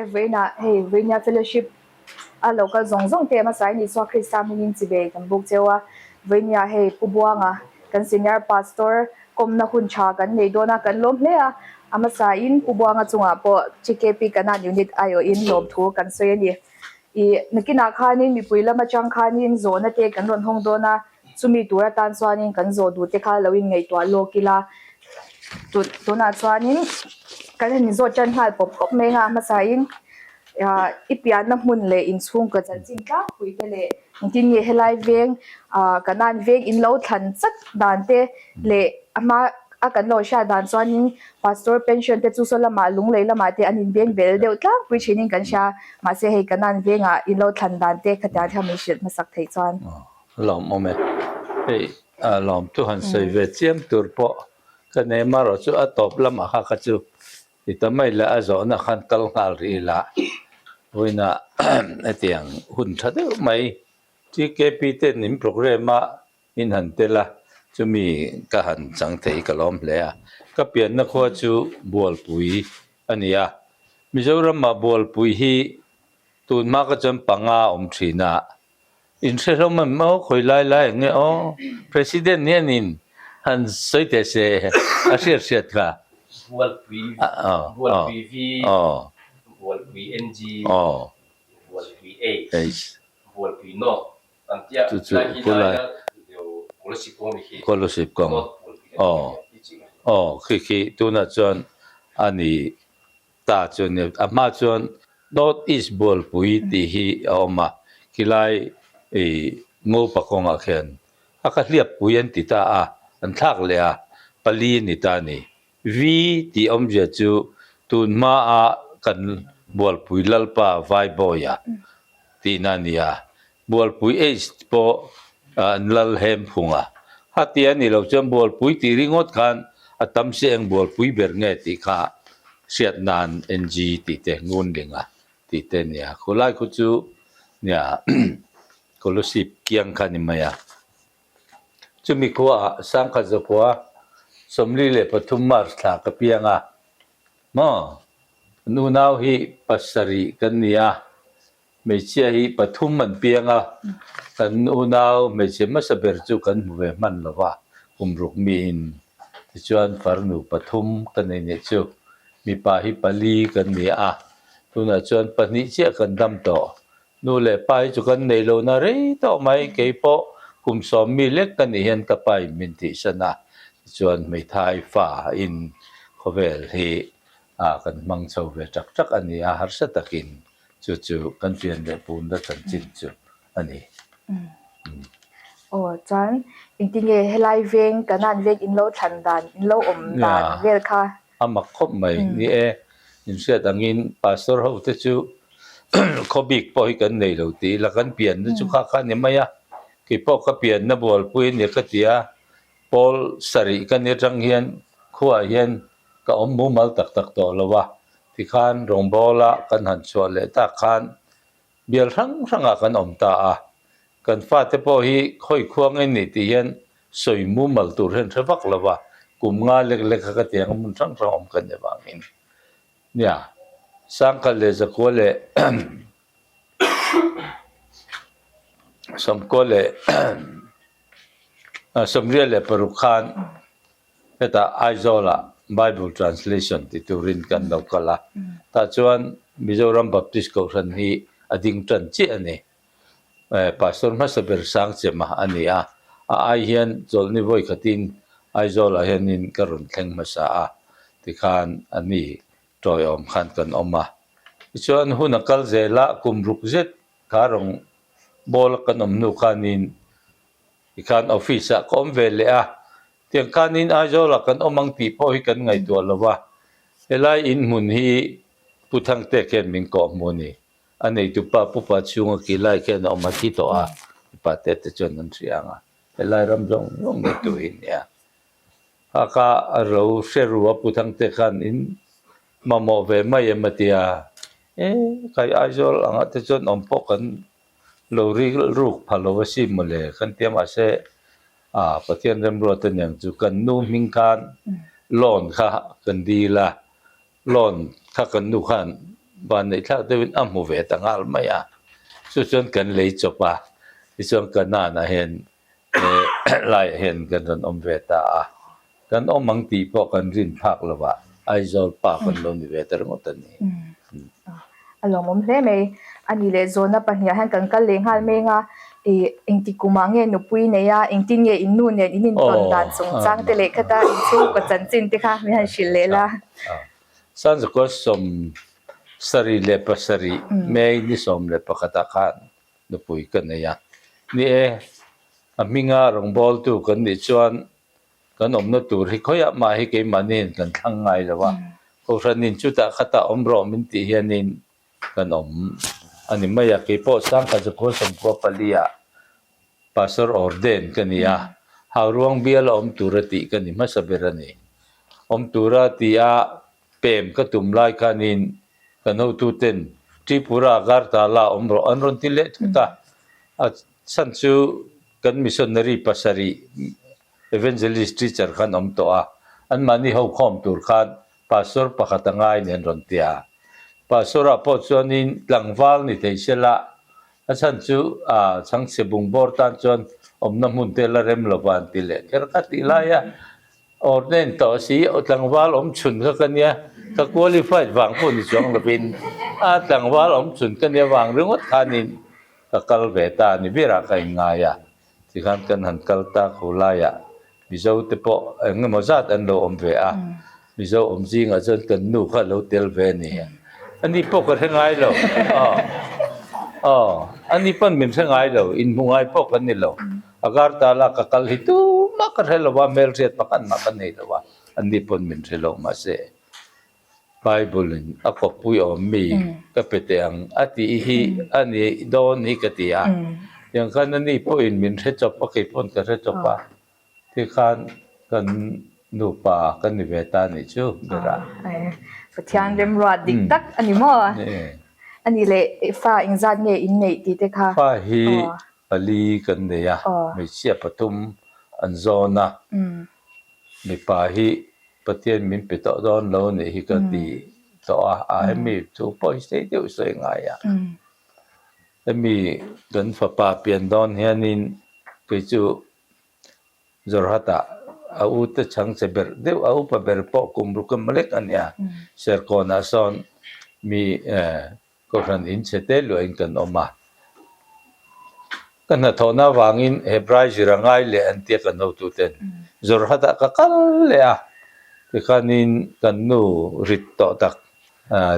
Awle vawiinah hei Vawiinia Fellowship a lo kal zawng zawng te hmasa in Isua Krista hmingin chibei kan buk cheu a, vawiinia hei Pu Buanga kan Senior Pastor kawmna hun tha kan nei dawn a, kan lawm hle a, a hmasa in Pu Buanga chungah pawh TKP Kanan Unit aiawhin lawmthu kan sawi a ni. Ih nakinah khanin mipui lam atang khanin zawhna te kan rawn hawng dawn a, chumi tur atan chuanin kan zawh duh te kha lo inngaihtuah lawk ila, tunah chuanin kan han inzawt tan nghal pawp pawp mai a, hmasain ah i pianna hmun leh inchhungkaw chanchin tlangpui te leh engtin nge helai veng ah kanan veng in lo thlan chat dan te leh a hma a kan lo hriat dan chuanin pastor pension te chu saw lamah lunglei lamah te an inbeng bel deuh tlangpui thinin kan hria mahse hei kanan vengah in lo thlan dan te khatiang hian min hrilh hmasak theih chuan. Lawm awm e. Hei lawm chu han sawi ve chiam tur pawh ka nei marawh chu a tawp lamah kha kha chu ti ta mai la a zawhna khan kal nghal rih ila vawiinah hetiang hun tha deuh mai TKP ten in programme a in han tel a chumi ka han chang thei ka lawm hle a. Ka pianna khua chu Bualpui a ni a, Mizoramah Bualpui hi tun hma ka chuan panga a awm thin a, In hre hlawm em aw, khawi lai lai eng nge aw, President hianin han sawi teh se a hriat hriat kha. Bualpui, Bualpui V, Bualpui NG, Bualpui H, Bualpui North an tia lai hi lai a Kolasib kawng ni khi, Kolasib kawng, aw, aw khi khi tunah chuan a ni Ta chu nia, a hma chuan North East Bualpui tih hi a awm a, khilai ih Ngopa kawngah khian a ka hliappui an ti ta a, an thlak leh a, pali a ni ta a ni. V tih awmzia chu tun hmaa kan Bualpui Lalpa Vaibawia tihna a ni a, Bualpui H pawh an lal hem phung a. Khatia a nih loh chuan Bualpui tih ringawt khan a tam si eng Bualpui ber nge tih kha hriat nan NG tih te Ngunlinga tih te a nia. Khulai khu chu nia Kolasib kiang kha a ni mai a. Chumi khuaah Sangkhat Zakhua 43 March thla ka piang a. Maw? Kan unau hi pasarih kan ni a. Hmeichhia hi pathum an piang a, kan unau hmeichhe hmasa ber chu kan hmu ve hman lo va, kum ruk miin. Tichuan farnu pathum ka nei nih chu mipa hi pali kan ni a, tunah chuan pahnih chiah kan dam tawh. Nu leh pa hi chu kan nei lo na rei tawh mai, kei pawh kum sawm mi lek ka nih hian ka pa in min tihsan a, tichuan hmeithai fa in khawvel hi kan hmang chho ve tak tak a ni a, harsa takin. Chu chu kan pian leh punna chanchin chu a ni. Aw chuan engtinge helai veng Kanan veng in lo thlan dan in lo awm dan vel kha? A mak khawp mai ni e. In hriat angin pastor ho te chu khaw bik pawh hi kan nei lo tih ila kan pianna chu kha kha a ni mai a. Keipawh ka pianna bualpui a nia ka ti a, pawl sarih ka ni atang hian khuaah hian ka awm mumal tak tak tawh lo a. Tikhan rawngbawla kan han chhuah leh tak khan bial hrang hrangah kan awm ta a, kan fate pawh hi khawi khuang en ni tih hian sawi mumal tur hian hre vak lo va, kum nga lek lek kha ka tiang a hmun hrang hrang awm kan ni vangin nia Sangkhat leh Zakua leh Sawmkua leh 86 khan Hetah Aizawlah Bible Translation ti turin kan lo kal a, tah chuan Mizoram Baptist Kohhran hi a ding tan chiah a ni. Pastor hmasa ber Sangchema a ni a, a ai hian chawlhni vawi khatin Aizawlah hianin ka rawn thleng hmasa a, tikhan a ni tawiawm khan kan awm a. Tichuan hun a kal zel a, kum ruk zet kha rawn bawla kan awm hnu khanin Tikhan office ah ka awm ve leh a, tiang khanin Aizawl ah kan awm ang tih pawh hi kan ngaihtuah lo a, helai in hmun hi Pu Thangte khian min kawh hmu a ni. A neitupa Pupa chhunga ki lai khian a awm a thi tawh a, mipa te te chuan an hria ang a, helai ram zawng zawng neitu hi nia. Haka a ro hre ru a Pu Thangte khan in mamawh ve mai em a ti a, e kai Aizawl angah te chuan awm pawh kan Lo rilruk pha lo a si mawle kan tia mahse ah Pathian remruat a niang chu kan nu hming khan loan kha kan dil a, loan kha kan nu khan vanneihthlak deuhin a hmu ve ta nghal mai a, chu chuan kan lei chawp a, tichuan Kanaan-ah hian laiah hian kan rawn awm ve ta a, kan awm ang tih pawh kan rin phak lo a, Aizawl pa kan lo ni ve ta ringawt a ni. A lawmawm hle mai. A ni leh zawhna pahniha hian kan kal leh nghal meng a, ih engti kumah nge nupui nei a, engtin nge in nu nen in intawn dan chungchang te leh khata inchhungkaw chanchin te kha min han hrilh leh la. Sanzukua 77 May ni 11 ah khan nupui ka nei a. Ni e, a hminga rawngbawltu kan nih chuan kan awmna tur hi khawiah mah hi keimahniin kan thlang ngai lo a. Kohhranin chutah khatah awm rawh min tih hianin kan awm a ni mai a. Keipawh 1994 ah Pastor Orden ka ni a, Hauruang biala awm tura tih ka ni hmasa ber a ni. Awm tura tia pem ka tum lai khanin kan hotuten Tripura Agartala awm rawh an rawn ti leh thut a. A chhan chu kan missionary pasarih evangelist teacher khan awm tawh a, anmahni ho khawm tur khan Pastor pakhat a ngai nen rawn ti a. Pastor-ah pawh chuanin tlangval ni thei se la, a chhan chu a chhangchhe bungbawr tan chuan awmna hmun te la rem lo va an ti leh kher kha tih laia ordain tawh si tlangval awm chhun kha ka nia, ka qualified vang pawh ni chuang lovin a tlangval awm chhun ka nia vang ringawt khanin ka kal ve ta a ni berah ka inngai a. Tikhan kan han kal ta kho laiah Mizo te pawh eng emaw zat an lo awm ve a, Mizo awm zingah chuan kan nu kha a lo tel ve a ni. Ani pawh ka hre ngai lo. Aw, aw, ani pawn min hre ngai lo, inhmu ngai pawh kan ni lo. Agartala ka kal hi tumah ka hre lo a, hmelhriat pakhat mah ka nei lo a, ani pawn min hre lo mahse. Bible in a kawppui awm mi ka pe teh ang a tih hi a ni dawn hi ka ti a, tiang khan ani pawhin min hre chawp a, kei pawn ka hre chawp a, tikhan kan nupa kan ni ve ta nih chu ber a. Pathian remruat dik tak a ni maw? A nih leh fa engzat nge in neih tih te kha? Fa hi pali kan nei a, hmeichhia pathum an zawn a, mipa hi Pathian min pe tawh dawn lo nih hi ka ti tawh a, a hemi chu pawh hi sei deuh sawi ngai a. Hemi kan fapa pian dawn hianin kei chu Jorhat-ah a u te chhang che ber deuh a upa ber pawh kum ruk emaw lek a nia, Serkawnah sawn mi Kohhran in chhe te luahin kan awm a, ka hnathawhna avangin Hebrai zir a ngai leh an tia kan hotuten Jorhat-ah ka kal leh a, tikhanin kan nu rit tawh tak,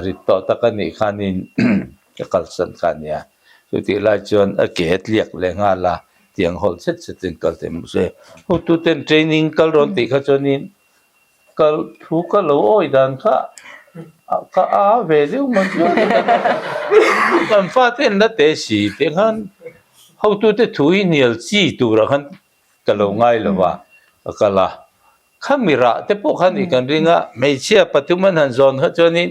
rit tawh tak a nih khanin ka kalsan kha a nia. Chutih lai chuan a ke a tliak leh nghal a, tiang hawlh chhet chhetin kal thei mahse hotuten training kal rawn tih kha chuanin Ka thu ka lo awi dan kha ka a ve deuh mai chuan kan fate an la te si tih khan hotute thu hi hnial chi turah khan ka lo ngai lo va, ka kal a. Khami rah te pawh kha nih kan ring a, hmeichhia pathum an han zawn kha chuanin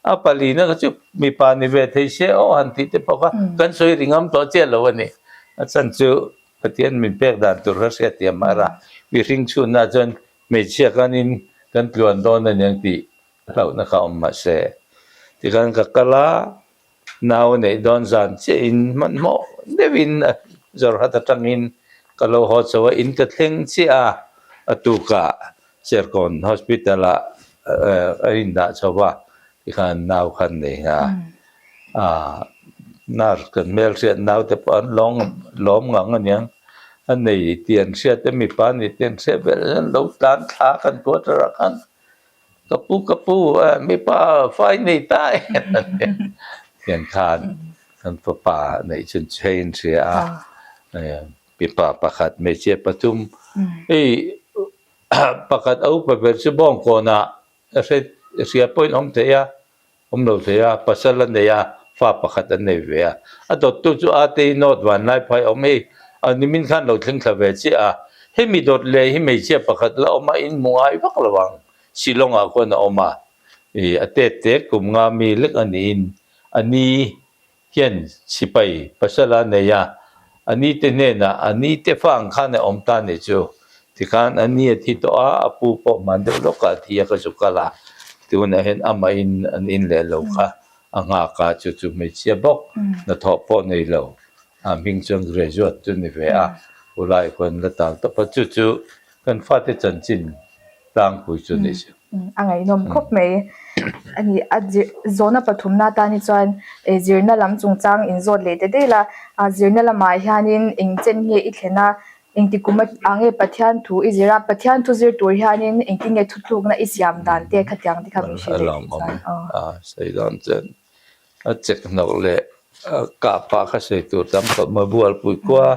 a palina kha chu mipa ni ve thei se aw han tih te pawh kha kan sawi ri ngam tawh chiah lo a ni. A chhan chu Pathian min pek dan tur kha hriatthiam mar a, mihring chhunna chuan Hmeichhia kanin kan tluan dawn a niang tih hlauhna kha awm mahse tikhan ka kal a, nau a neih dawn zan chiahin hmanhmawh deuhin Jorhat atangin ka lo haw chho a, in ka thleng chiah a, a tukah Serkawn Hospital ah a indah chho va tikhan nau khan nei a, Nurse kan hmelhriat naute pawh an lawng lawm ngang a niang a nei tih an hriat a mipa ni tih an hriat vel hian lo tlan thla kan quarter ah khan ka pu ka pu mipa fai nei ta e tiang khan kan fapa neih chhun chhe in hria a mipa pakhat hmeichhia pathum hei pakhat a upa ber chu bawngkawnah a hria pawhin awm thei a. Awm lo thei a, pasal a nei a, fa pakhat an nei ve a. A dawttu chu Atei North Vanlaiphai awm hei, a nimin khan lo thleng thla ve chiah a. Hemi dawt leh hi hmeichhia pakhat la awm a, in hmu ngai vak lo ang. Shillong-ah khuan a awm a, ih a tet te kum nga mi lek a niin a ni hian sipai pasal a nei a, a ni te hnenah a ni te fa ang khan a awm ta a nih chu. Tikhan a ni a thi tawh a, a pu pawh hman deuh lawkah a thi a ka zu kal a, tunah hian amahin an in leh lo kha a nghak a, chu chu hmeichhia bawk hnathawh pawh nei lo a hming chuan graduate chu ni ve a, ulai khuan la tal tawp a, chu chu kan fate chanchin tlangpui chu ni si. A ngaihnawm khawp mai a ni. A zawhna pathumna atan hi chuan zirna lam chungchang inzawt leh ta daih la, zirna lamah hianin eng chen nge i thlen a, Engti kum ah nge Pathian thu i zir a, Pathian thu zir tur hianin engtin nge thutlukna i siam dan te khatiang te kha min hrilh leh theih chuan aw. A sawi dan chuan a chek hnawk leh a kah pah kha sawi tur tam tawh maw Bualpui khua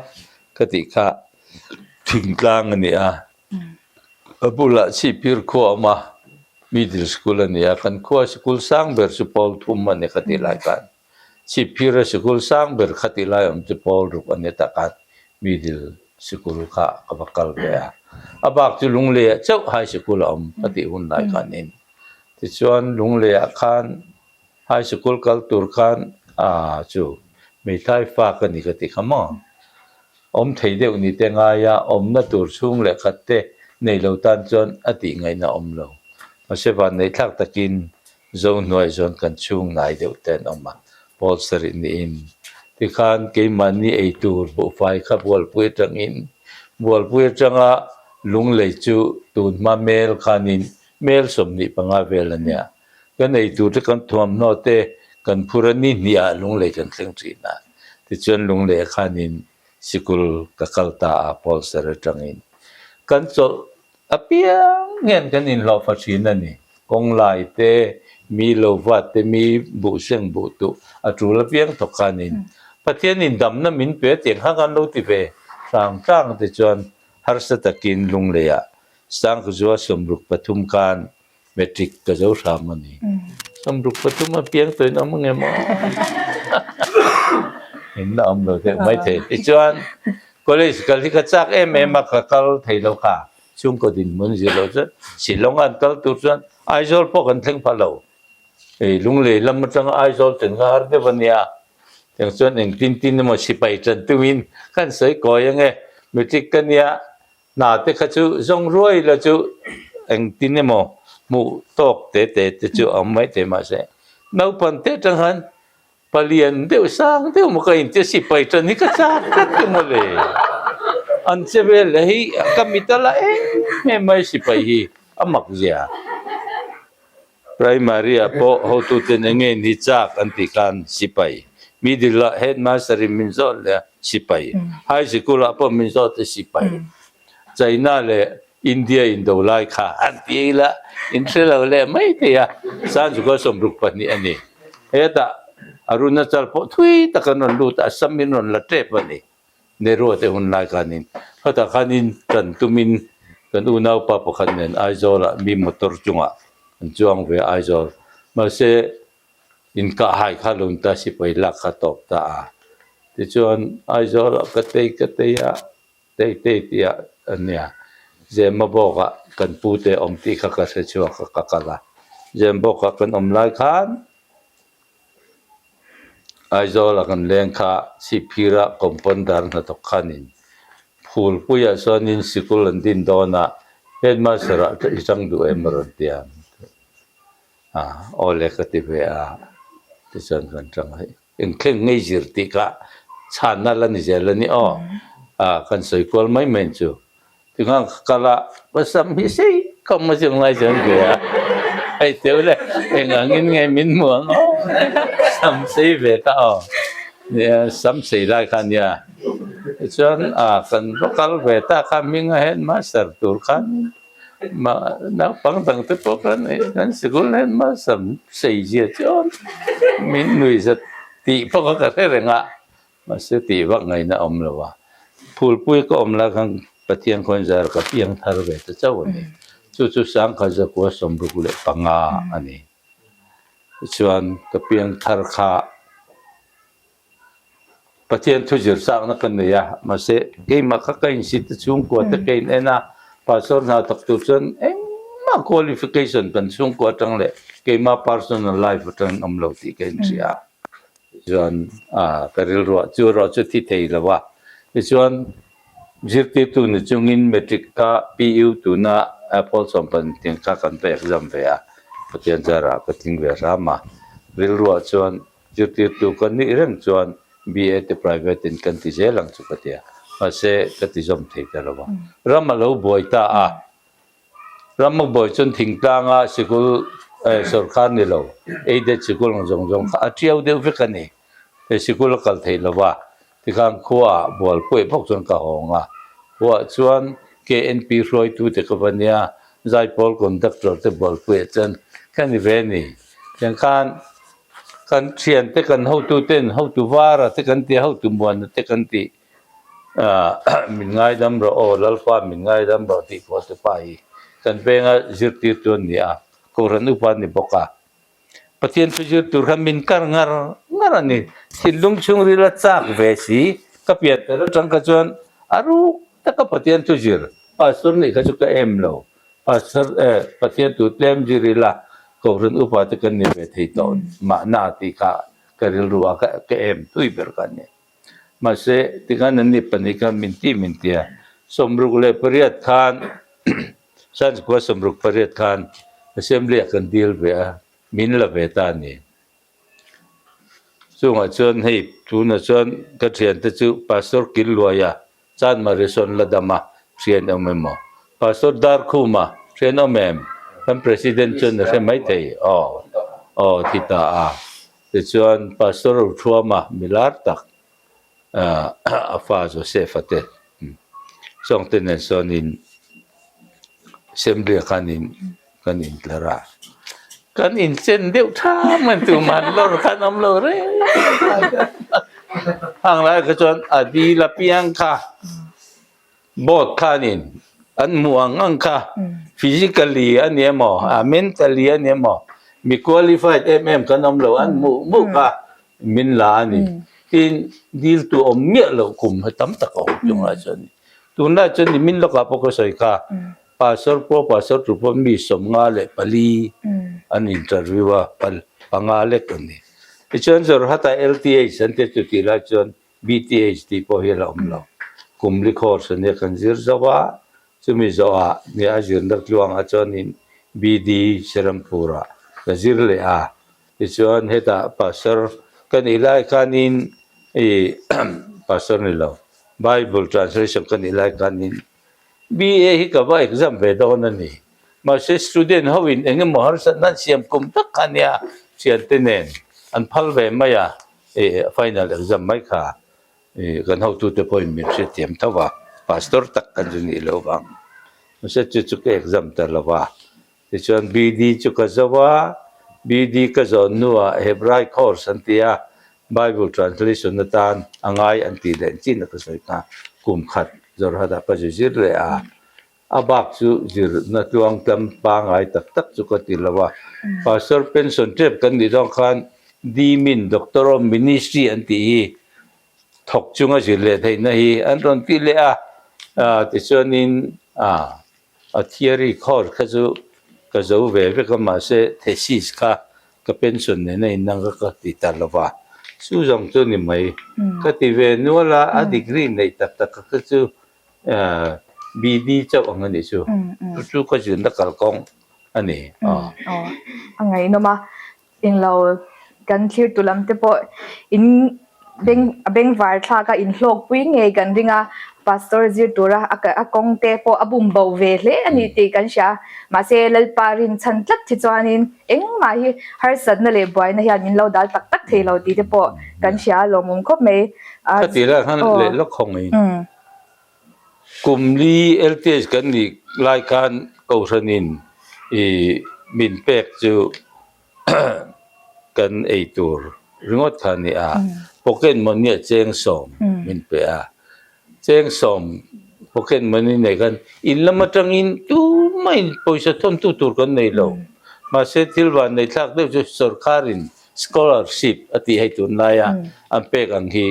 ka tih kha thingtlang a ni a, a bulah Chhipphir khua a awm a, middle school a ni a, kan khua sikul sang ber chu pawl thum a ni ka tih lai khan. Chhipphira sikul sang ber kha tih lai awm chu pawl ruk a ni tak a, middle sikul kha ka va kal ve a. A bak chu Lungleiah chauh high sikul a awm ka tih hun lai khanin. Tichuan Lungleiah khan high sikul kal tur khan aa chu hmeithai fa ka ni ka ti kha maw? Awm thei deuh ni te ngaia awmna tur chhung leh khat te nei lo tan chuan a tih ngaihna awm lo. Mahse vanneihthlak takin Zohnuai chuan kan chhung nai deuh te an awm a, pawl sarih niin. Tikhan keimahni ei tur buhfai kha Bualpui atangin, Bualpui atanga Lunglei chu tun hma mel khanin mel 25 vel a nia. Kan ei tur te kan thuamhnaw te kan phur a ni hniah Lunglei kan thleng thin a. Tichuan Lunglei khanin sikul ka kal ta a pawl sarih atangin. Kan chawlh Apiang hian kan inhlawhfa thin a ni. Kawng lai te, mi lo vat te, mi buh seng buh tuh a tul apiang thawk khanin Pathianin damna min pe tiang kha kan lo ti ve tlang tlang te chuan harsa takin Lungleiah Sangkazua 63 khan Matric ka zo hram a ni. 63 apiang tawhin awm ange maw? In la awm lo deuh mai thei. Tichuan college kal hi ka chak em em a, ka kal thei lo kha. Chhungkaw dinhmun zir lo chuan Shillong an kal tur chuan Aizawl pawh kan thleng pha lo. Hei Lunglei lam atanga Aizawl chen kha har deuh a nia. Tiang chuan engtin tin emaw sipai ṭan tumin kan sawi kawi ange. Matric ka nia Hna te kha chu zawng ruai la chu engtin emaw hmuh tawk te te te chu a awm mai thei mahse naupang te atang khan palian deuh sang deuh maw ka intia sipai tan hi ka chak tlat te mawle an che vel leh hi ka mit a la em em mai sipai hi a mak zia. Primary ah pawh hotuten eng nge ni chak an tih khan sipai, middle ah headmaster in min zawt leh a sipai, high sikul ah pawh min zawt e sipai. China leh India indo lai kha an ti ila in hre lo leh mai thei a, Sanjukha 62 a ni. Hetah Arunachal pawh thui tak an rawn lut a, Assam in rawn la tep a ni. Nehru te hun lai khanin khatah khanin kan tumin kan unaupa pakhat nen Aizawlah mi motor chungah an chuang ve a Aizawl mahse inkah hai kha lo ta sipai lak kha tawp ta a tichuan Aizawlah ka tei ka tei a tei tei tih ah a nia Zemabawkah kan pu te awm tih kha ka hre chhuak a ka kal a Zemabawkah kan awm lai khan. Aizawl a kan leng kha Chhipphira compounder hnathawk khanin Phulpuiah chuanin sikul an din dawn a, headmaster ah i chang duh em a rawn ti a, aw le ka ti ve a, tichuan kan chang a, engthleng ngei zir tih kha chhanna la ni zel a ni aw, kan sawi kual mai mai chu. Tingang ka kal a, ka sam hi sei khawp a chung lai chuan ve a, hei teu le eng angin nge min hmu ang aw, sam sei ve ta aw, nia sam sei lai kha nia, tichuan a kan va kal ve ta kha hming a headmaster tur khan naupang dang te pawh khan kan sikul headmaster sei zia chuan min nuih zat tih pawh kha ka hre reng a. Mahse tih vak ngaihna a awm lo a, Phulpui ka awm lai khan Pathian khawn zar ka piang thar ve ta chauh a ni. Chu chu 1965 a ni. Tichuan ka piang thar kha Pathian thu zir chakna ka nei a, mahse keimah kha ka insit a, chhungkua te ka in en a, pastor hna thawk tur chuan engmah qualification kan chhungkua atang leh keimah personal life atangin awm lo tih ka inhria a. Chuan ka rilruah chu erawh chu thi thei lo a. Tichuan zirtirtu ni chungin matric kha PU tuna Pawl Sawmpahnih tiang kha kan va exam ve a, Pathian zarah ka tling ve hram a. Rilruah chuan zirtirtu ka nih reng chuan BA te private in kan ti zel ang chu ka ti a, mahse ka ti zawm thei ta lo va. Ram a lo buai ta a, ram a buai chuan thingtlanga sikul sawrkar ni lo aided sikul ang zawng zawng kha a tiau deuh vek a ni. Hei sikul a kal theih lo va, tikhan khuaah bualpuih bawk chuan ka hawng a, khuaah chuan KNP hruaitute ka va nia, Zaipawl conductor te bualpuiah chuan ka ni ve a ni. Tiang khan kan thiante kan hotu ten hotu vara te kan ti a, hotu muana te kan ti min ngaidam rawh aw Lalpa min ngaidam rawh tih pawh te pa hi kan venga zirtirtu an ni a, Kohhran upa an ni bawk a. Pathian thu zir tur khan min kar ngar ngar a ni. Thinlung chhungril a chak ve si, ka pian tel atang kha chuan a ruk taka Pathian thu zir Pastor nih kha chu ka em lo. Pastor eh Pathian thu tlem zir ila Kohhran upa te kan ni ve thei tawh mahna tih kha ka rilru a ka em thui ber kha a ni. Mahse tikhan an ni pahnih kha min ti min ti a, 68 khan Sanchukua 68 khan Assembly ah kan dil ve a, min la ve ta a ni. Chungah chuan hei tunah chuan ka thiante chu Pastor Killuaia Chanmari sawn la dam a, hrian awm emaw? Pastor Darkhuma hrian awm em? Kan President chuan a hre maithei, aw, aw ti ta a. Tichuan Pastor Rothuama mi lar tak a fa Joseph-a te chawngte nen sawnin Assembly-ah khan in kan intlar a. Kan inchen deuh tham an tuman lawr khan awm lo reng hang lai kha chuan a dil apiang kha board khanin an hmuh ang ang kha physically a ni emaw a mentally a ni emaw mi qualified em em kan awm lo an hmuh hmuh kha min la a ni tin dil tu awm miah loh kum hi tam tak a awm chungah chuan tunlai chuan nimin lawkah pawh ka sawi kha. Pastor pawh Pastor tu pawh mi 54 an interview a, panga lek an ni. Tichuan Jorhat-ah LTH an ti a, chutih lai chuan BTH tih pawh hi a la awm lo. Kum li course a nia kan zir zo a, chumi zawhah nia a zirna tluangah chuanin BD Serampur-ah ka zir leh a. Tichuan hetah Pastor ka nih lai khanin ih Pastor ni lo, Bible translation ka nih lai khanin BA hi ka va exam ve dawn a ni. Mahse student ho in eng emaw harsatna an siam kum tak kha nia thiante nen an phal ve mai a, ih final exam mai kha ih kan hotute pawhin min hrethiam tho va, pastor tak kan chu nih loh vang. Mahse chu chu ka exam ta lo va. Tichuan BD chu ka zo a, BD ka zawn hnuah Hebrai course an ti a, Bible translation atan a ngai an tih leh chin a ka sawi kha, kum khat Jorhat-ah ka zu zir leh a, a bak chu zirna tluang tlam pangai tak tak chu ka ti lo a. Pastor pension tep kan nih dawn khan Dimin Doctor of Ministry an tih hi thawk chunga zir leh theihna hi an rawn ti leh a, tichuanin a. A theory course kha chu ka zo ve vek a, mahse thesis kha ka pension nen a inang a ka ti ta lo va, chu zawng chu ni mai. Ka ti ve nual a, a degree neih tak tak kha chu BD chauh ang a nih chu, chu chu ka zirna kalkawng a ni. Aw, a ngaihnawm a, Englo kan thlirtu lam te pawh in beng a bengvar thlak a inhlawkpui ngei kan ring a, pastor zir tura a a kawng te pawh a bum bo ve hle a ni tih kan hria. Mahse Lalpa rinchhan tlat hi chuanin engmah hi harsatna leh buaina hian min lo dal tak tak thei lo tih te pawh kan hria a lawmawm khawp mai. Ka ti lai khan leh lawk khawng in kum li LTH kan nih lai khan Kohhranin ih min pek chu kan ei tur ringawt kha a ni a, pocket money ah cheng sawm min pe a, cheng sawm pocket money nei khan in lam atangin tumah in pawisa thawntu tur kan nei lo, mahse thil van nei thlak deuh chu sorkarin scholarship a tih hei tunlaia an pek ang hi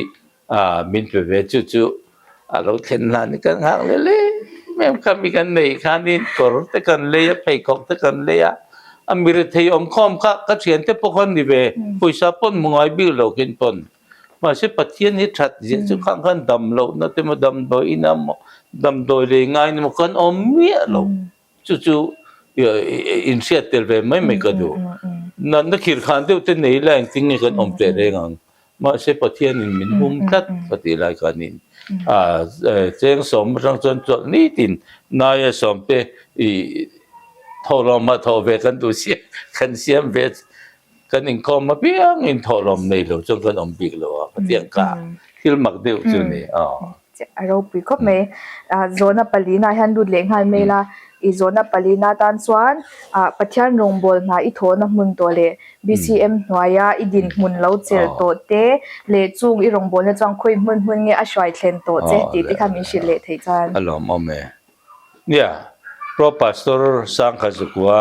A min pe ve chu chu a lo thlen hlan hi kan nghak leh leh em kha mi kan neih khanin kawr te kan lei a pheikhawk te kan lei a a mi rethei awm khawm kha ka thian te pawh khan ni ve pawisa pawn hmu ngai bik lo khin pawn mahse Pathian hi that ziah chu khang khan dam lohna te maw damdawi ina maw damdawi lei ngai ni maw kan awm miah lo. Chu chu inhriat tel ve mai mai ka duh. Natna khirh khan deuh te nei ila engtin nge kan awm teh reng ang. Mahse Pathianin min hum tlat ka tih lai khanin a cheng sawm atang chuan chawlh nitin naia sawm te ih thawhlawmah thawh ve kan duh sia kan siam ve kan inkhawm apiangin thawhlawm nei lo chuan kan awm bik lo a Pathian kha thil mak deuh chu a ni aw. A ropui khawp mai. Zawhna palina hian lut leh nghal mai la, i zawhna palina tan chuan Pathian rawngbâwl hna i thawhna hmun tawh leh BCM hnuaia i dinhmun lo chelh tawh te leh chung i rawngbâwlna chuan khawi hmun hmun nge a hruai thlen tawh che tih te kha min hrilh leh theih chuan. A lawmawm e. Nia, Pro Pastor Sangkhazukua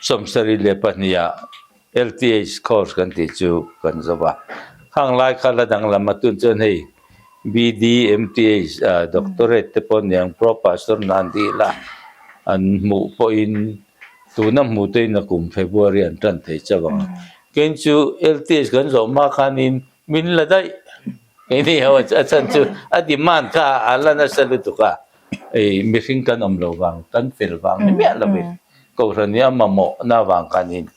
72 LTH course kan tih chu kan zo va. Khang lai kha la danglam a tun chuan hei BD, MTH, Doctorate te pawh niang Pro Pastor nan dih la an hmuh pawhin tuna hmuh te in a kum February an tan thei chauh ang. Kei chu LTH kan zawh hma khanin min la daih. Keini ho a chhan chu a demand kha a la nasa lutuk a, ei mihring kan awm lo vang, kan fel vang ni miah lovin Kohhran hi a mamawhna vang khanin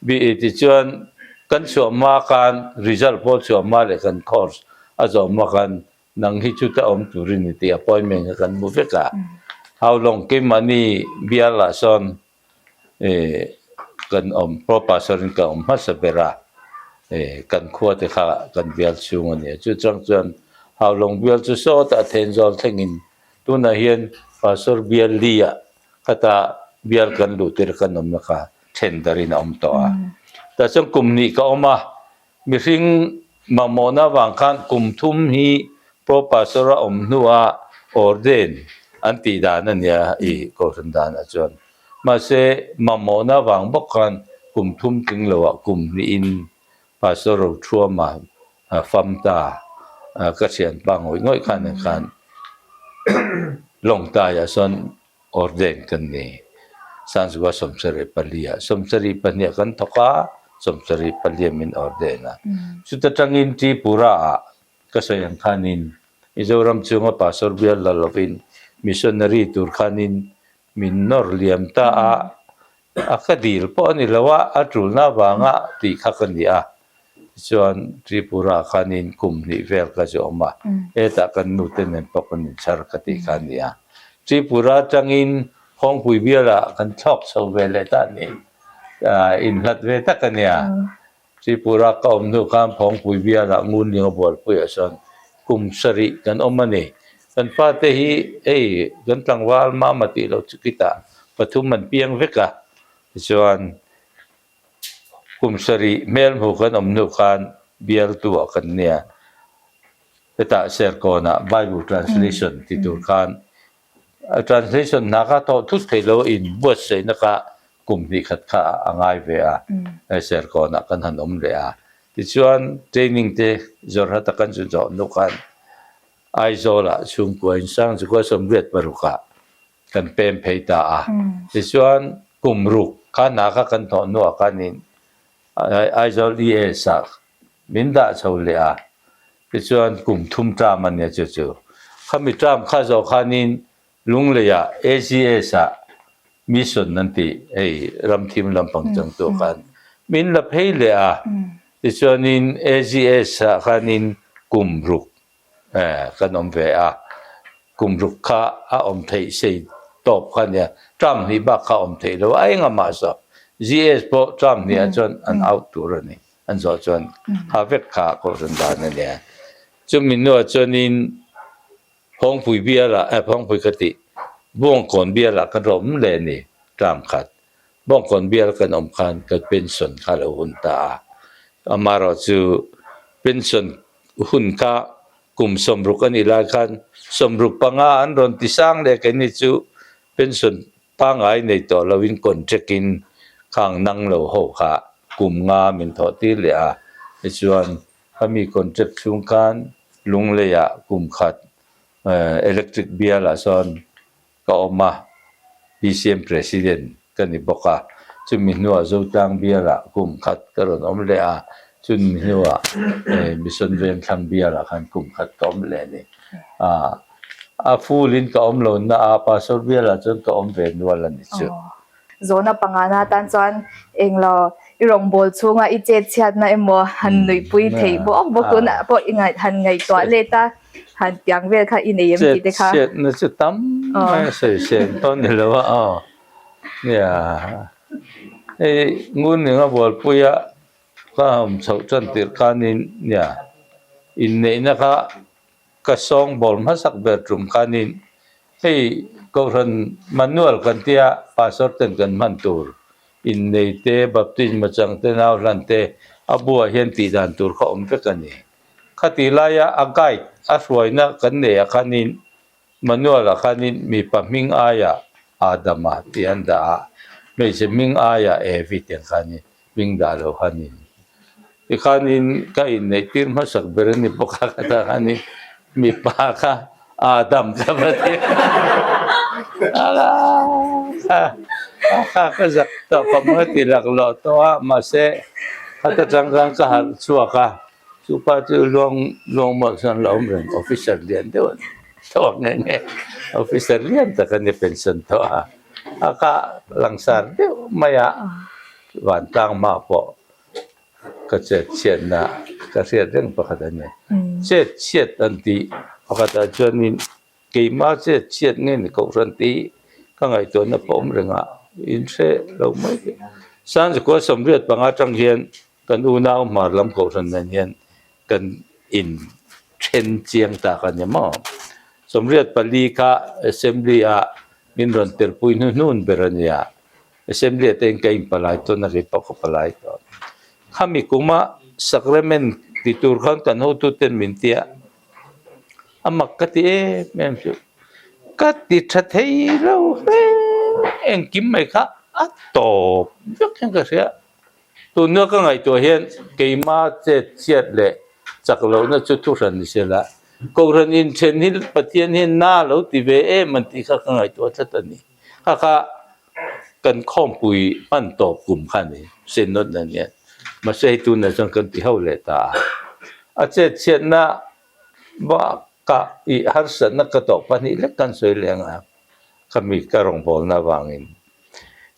tichuan kan chhuah hma khan result pawh chhuah hma leh kan course a zawh hma khan nang hi chuta awm turin i tih appointment kha kan hmu vek a, Haulawng keimahni bialah sawn kan awm pro pastor in ka awm hmasa ber a kan khua te kha kan bial chhung a ni a chu chang chuan Haulawng bial chu sawtah Thenzawl thlengin tunah hian pastor bial li ah khata bial kan luh tir kan awmna kha then darin a awm tawh a tah chuan kum hnih ka awm a Mihring mamawhna avang khan kum thum hi Pro Pastor a awm hnua ordain an tih dan a nia i Kohhran danah chuan. Mahse, mamawhna avang bawk khan kum thum tling loah kum hnihin Pastor Rothuama fam ta ka thianpa ngawih ngawih khan nen khan Lawngtaiah sawn Ordain kan ni. Sanzua 74 ah 72 ah kan thawk a, 74 min ordain a. Chuta tangin Tripura ah ka sawi ang khanin Mizoram chunga pastor bial la lovin missionary tur khanin min nawr liam ta a, a ka dil pawh a ni lo a, a tulna avanga tih kha ka ni a. Tichuan Tripura khanin kum hnih vel ka zawm a, hetah kan nute nen pawh kan inchhar ka tih kha a ni a. Tripura atangin Phawngpui bialah kan thlawk chho ve leh ta a ni. Inhlat ve tak a nia. Tripura ka awm hnu khan Phawngpui bialah Ngunlinga bualpuiah sawn kum sarih kan awm a ni. Kan fate hi hei kan tlangval mama tih loh chu kitah pathum an piang vek a. Tichuan Kum sarih hmel hmu kan awm hnu khan bialtu ah kan nia. Hetah Serkawnah Bible translation ti tur khan a translation hna kha thawh thut thei lo in buatsaihna kha kum hnih khat kha a ngai ve a, Serkawnah kan han awm leh a. Tichuan training te Jorhat-a kan zu zawh hnu khan Aizawlah chhungkua in Sangchukua 86 ah Kan pem phei ta a. Tichuan kum ruk kha hna kha kan thawh hnuah khanin Aizawl ES ah min dah chho leh a. Tichuan kum thum term a nia chu chu. Khami term kha zawh khanin Lungleiah AGS ah mission an tih hei ramthim lampang changtu khan min la phei leh a. Tichuanin AGS ah khanin kum ruk Kan awm ve a, kum ruk kha a awm theih sei tawp kha nia, term hnih bak kha a awm theih lo a, engah mah saw GS pawh term hnih ah chuan an out tur a ni, an zawh chuan kha vek kha kohhran dan a nia. Chumi hnuah chuanin Phawngpui bialah eh Phawngpui ka tih Bawngkawn bialah kan rawm leh a ni term khat. Bawngkawn bial kan awm khan kan pension kha a lo hun ta a, amaherawh chu pension Hun kha kum 60 a nih lai khan 65 an rawn ti sang leh keini chu pension pangngai nei tawh loin contract in khang nang lo ho kha kum nga min thawh tir leh a, tichuan khami contract chhung khan Lungleiah kum khat electric bialah sawn ka awm a, PCM President ka ni bawk a, chumi hnuah Zotlang bialah kum khat ka rawn awm leh a, chumi hnuah Mission Vengthlang bialah khan kum khat ka awm leh a ni. A full in ka awm lo na a, Pastor bialah chuan ka awm ve nual a ni chu. Zawhna pangana atan chuan englo i rawngbâwl chhunga i chet chhiatna emaw han nuihpui theih bawk bawk tunah pawh i ngaih han ngaihtuah let a, han piang vel kha i nei em tih te kha. Chet chhiatna chu tam mai a sawi sen pawh a ni lo a aw. Nia hei Ngunlinga bualpuia ka awm chhoh tan tirh khanin nia inneihna kha Ka sawngbawl hmasak ber tum khanin hei Kohhran manual kan tia pastor ten kan hman tur innei te, baptisma chang te, nau hlan te a buah hian tih dan tur kha awm vek a ni. Khatih laia a guide a hruaina kan neih ah khanin manual ah khanin mipa hming aiah Adama tih an dah a, hmeichhe hming aiah Evi tih ang khanin hming dah lo khanin Tikhanin ka inneih tir hmasak ber a ni bawk a, ka ta khanin mipa kha Adam ka va ti a, kha ka zak tawh ka mawi ti laklawh tawh a, mahse khata tang khan ka harh chhuak a, chupa chu luang luang mawlh chuan a lo awm reng, officer lian deuh a ni tawh nghe nghe, officer lian tak a ni pension tawh a, a ka langsar deuh mai a, vantlang hma pawh Ka chet chhiatna ka hriat reng pakhat a ni. Chet chhiat an tih pakhatah chuanin keimah chet chhiat nge ni Kohhran tih ka ngaihtuahna pawh awm reng a, in hre lo mai te. Sanzikua 85 atang hian kan unau hmar lam Kohhran nen hian kan in then chiang tak a ni maw. 84 kha Assembly ah min rawn telpui hnuhnun ber a nia. Assembly te in ka in palai tawn a, kei pawh ka palai tawn. Khami kuma sacrament ti tur khan kan hotu ten min ti a, a mak ka ti em em chu. Ka ti tha thei lo hle, engkim mai kha a tawp vek hian ka hria. Tunna ka ngaihtuah hian keima chet chhiat leh chak lohna chu thuhran ni se la, Kohhran inthen hi Pathian hian na lo ti ve em an tih kha ka ngaihtuah tlat a ni. Kha kha kan khawmpui hman tawp kum kha a ni, Synod nen hian. Mahse hei tunah chuan kan ti ho leh ta a. A chet chhiatna bakah ih harsatna ka tawh pahnih lek kan sawi leh ang a, khami ka rawngbawlna avangin.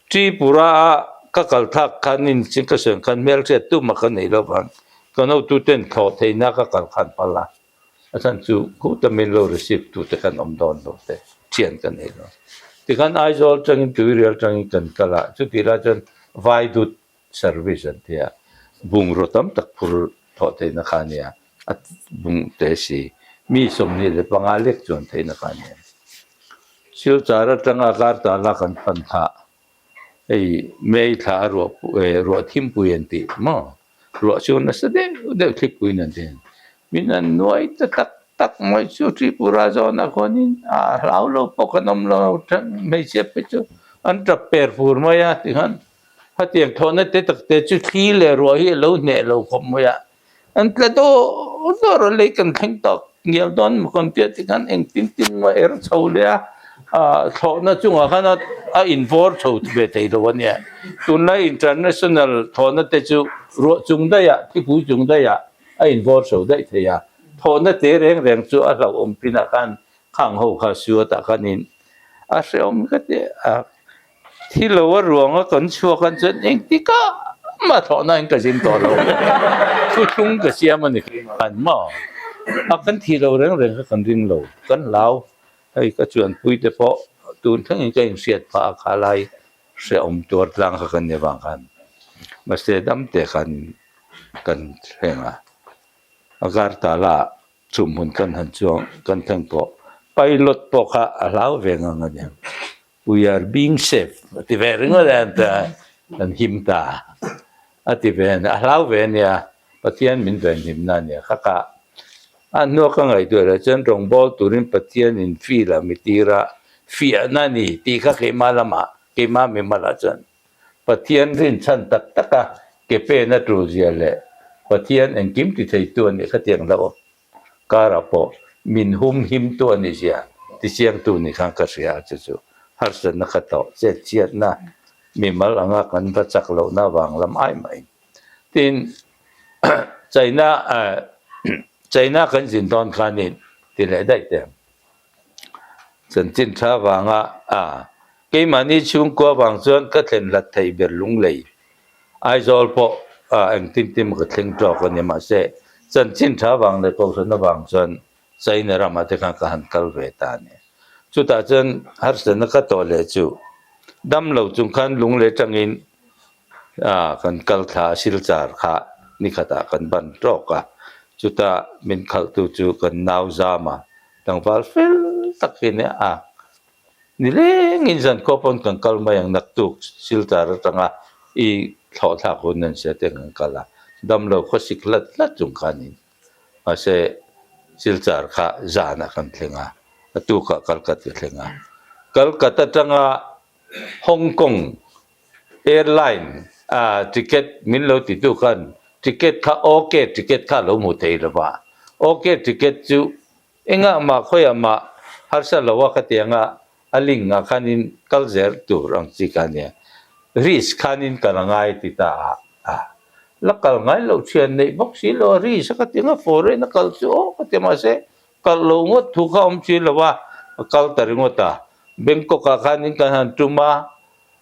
Tripura a ka kal thlak khan in ka sawi ang khan hmelhriat tumah ka nei lo vang, ka notuten thlawh theihna ka kal khan palh a. A chhan chu khuta min lo receive tu te khan awm dawn lo te thian ka nei lo. Tikhan Aizawl tangin Tuirial tangin kan kal a, chutih lai chuan Vaidut service an ti a, bungraw tam tak phur thawh theihna kha a nia, a bung te si mi 25 lek chuan theihna kha a nia. Silchar atanga Kartala kan pan kha hei May thla a ruah ruah thimpui an tih maw? Ruah chu nasa deuh deuh thlipui nan te min an nuai ta tak tak mai chu Tripura zawnah khuanin a hlau lo pawh kan awm lo hmeichhia phei chu an tap per fur mai a tikhan hetiang thawhna te tak te chu thli leh ruah hi a lo hneh lo khawp mai a. An tla dawr dawr a, lei kan thleng tawk ngial dawn maw kan tia tikhan engtin tin maw er chho leh a, ah thlawhna chungah khan a invawr chho ve thei lo a nia. Tunlai international thlawhna te chu ruah chung daih ah, thipui chung daih ah a invawr chho daih thei a, thlawhna te reng reng chu a hlauhawm pinah khan khang ho kha suat ah khanin a hrehawm ka ti a. Thi lo a ruang a kan chhuak an chuan engtik ah mah thlawhna in ka zin tawh lo. Thuthlung ka siam a ni khan maw? A kan thi lo reng reng kha kan ring lo, kan hlau. Hei ka chuanpui te pawh tun thlengin ka inhriat phah a kha lai hrehawm tuar tlang kha kan ni avang khan mahse dam te khan kan thleng a. Agartala Chu hmun kan han chuang kan thleng pawh pilot pawh kha a hlau ve ngang a ni. We are being safe a ti ve ringawt a an ti a, kan him ta a ti ve a ni. A hlau ve a nia, Pathian min venhimna a nia. Kha kha a hnua ka ngaihtuah leh chuan rawngbâwl turin Pathianin field ah mi tir a, fiahna a ni tih kha keimah lamah, keimah mimalah chuan Pathian rinchhan tak taka ke pen a tul zia leh Pathian engkim ti theitu a nih khatiang lo karah pawh min hum himtu a nih zia tichiangtu nih khan ka hria a, chu chu harsatna ka tawh chetchhiatna mimal anga kan va chak lohna vang lam ai mai. Tin, China China kan zin dawn khanin ti leh daih teh ang. Chanchin tha vanga a. Keimahni chhungkua vang chuan ka thlen hlat theih ber Lunglei Aizawl pawh engtin tin ka thleng tawk a ni. Mahse, chanchin tha vang leh kohhran avang chuan China ramah te khan ka han kal ve ta a ni. Chutah chuan harsatna ka tawh leh chu dam lo chung khan Lunglei atangin kan kal thla a Silchar kha nikhatah kan ban tawk a. Chutah min khalhtu chu kan nau zam a, tlangval fel tak hi nia a. Nilengin zan khua pawn kan kal mai ang naktuk Silchar atanga i thlawh thlak hun an sia te kan kal a, damlo khawsik hlat hlat chung khanin mahse Silchar kha zanah kan thleng a, a tukah Kalkat ka thleng a. Kalkat atanga Hong Kong airline a ticket min lo titu khan ticket kha OK ticket kha a lo hmu thei lo va, OK ticket chu Engah mah khawiah mah harsa lo a ka ti ang a, a link ah khanin kal zel tur ang chi ka nia. Risk khanin kal a ngai ti ta a, a la kal ngai loh thian neih bawk si lo a, risk a ka ti ang a, foreign a kal chu aw ka ti a, mahse kal lo ngawt thu kha awm si lo a, a kal ta ringawt a. Bangkok ah khanin kan han tum a,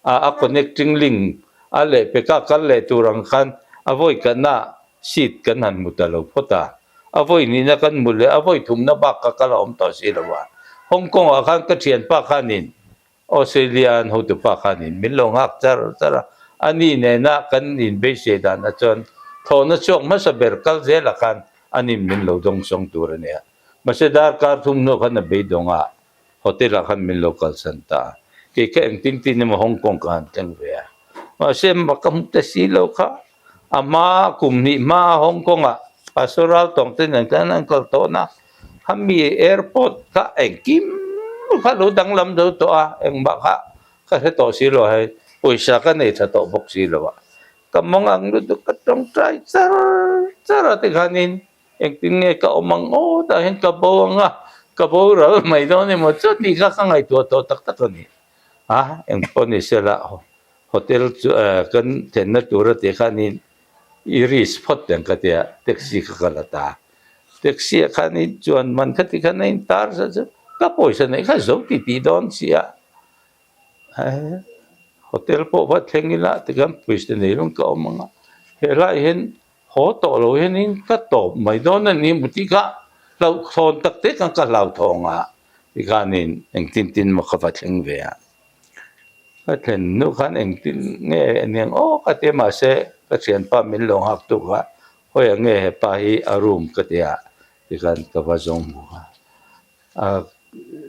a connecting link a lehpeka kal leh tur ang khan a vawi kanna seat kan han hmu ta lo phawt a, a vawi nihna kan hmu leh a vawi thumna bak kha kal a awm tawh si lo a. Hong Kong ah khan ka thianpa khanin Australia an hotupa khanin min lo nghak char char a, ani nena kan inbeisei dan ah chuan thlawhna chhuak hmasa ber kal zelah khan anin min lo dawngsawng tur a nia. Mahse darkar thum hnuah khan a beidawng a, Hotel ah khan min lo kalsan ta a, kei kha engtin tin emaw Hong Kong ka han thleng ve a, mahse ka hmu ta si lo kha, a hma kum hnih hma Hong Kong ah Pastor Raltawng te nen khan an kal tawh na, khami airport kha engkim kha lo danglam zo tawh a, engmah kha ka hre tawh si lo hei, pawisa ka nei tha tawh bawk si lo a, ka mawng ang lutuk ka tawngtai char char a tikhanin Engtin nge ka awm ang aw tah hian ka bo ang a, ka boral mai dawn emaw chu tih kha ka ngaihtuah tawh tak tak a ni. A, engpawh ni sela hotel chu kan thlenna tur a tih khanin i risk phawt teng ka tia, taxi kha ka la ta. Taxi ah khanin chuan man kha ti khan a intar zat zat, ka pawisa neih kha zo ti tih dawn si a, hotel pawh va thleng ila tikhan pawisa nei lawng ka awm ang a, helai hian Haw tawh lo hianin ka tawp mai dawn a ni maw tih kha hlauhthawn tak te khan ka hlauthawng a tikhanin engtin tin maw ka va thleng ve a, ka thlen hnu khan engtin nge aniang aw ka ti a mahse ka thianpa min lo nghak tuk a hawiah nge hepa hi a room ka ti a tikhan ka va zawng hmu a, a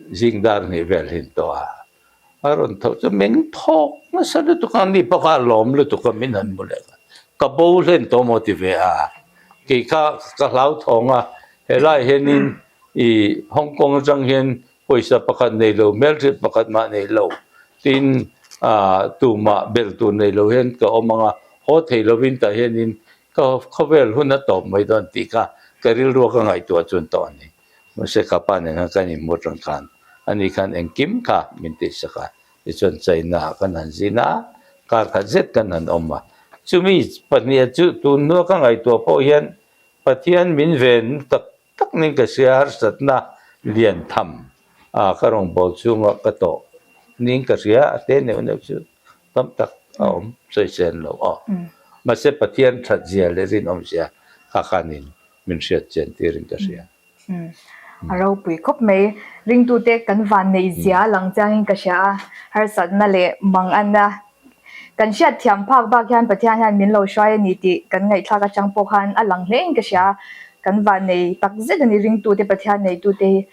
zing dar hnih vel hin tawh a. A rawn tho chu meng thawk nasa lutuk a, mi pawh kha a lawm lutuk a min han hmu leh kha ka bo hlen tawh maw ti ve a, kei kha ka hlauthawng a, helai hianin ih Hong Kong atang hian pawisa pakhat nei lo hmelhriat pakhat mah nei lo tin ah tumah bel tur nei lo hian ka awm ang a, haw thei lovin tah hianin ka khawvel hun a tawp mai dawn tih kha ka rilrua ka ngaihtuah chuan tawh a ni. Mahse ka pa nen khan kan inhmu atang khan ani khan engkim kha min tihsak a, tichuan China ah kan han zin a, kar khat zet kan han awm a. Chumi pahniha chu tun hnua ka ngaihtuah pawh hian Pathian min ven tak tak nin ka hria, harsatna lian tham a ka rawngbâwl chhunga ka tawh nin ka hria, a te neuh neuh chu tam tak a awm sawisên lo aw. Mahse Pathian that zia leh rinawmzia kha khanin min hriat chian tirin ka hria. A ropui khawp mai. Ringtute kan van neih zia lang chiangin ka hria a, harsatna leh manganna kan hriat thiam phak bak hian Pathian hian min lo hruai a ni tih kan ngaihthlak atang pawh khan a lang hlein ka hria. Kan van nei tak zet a ni ringtute Pathian neitute hi.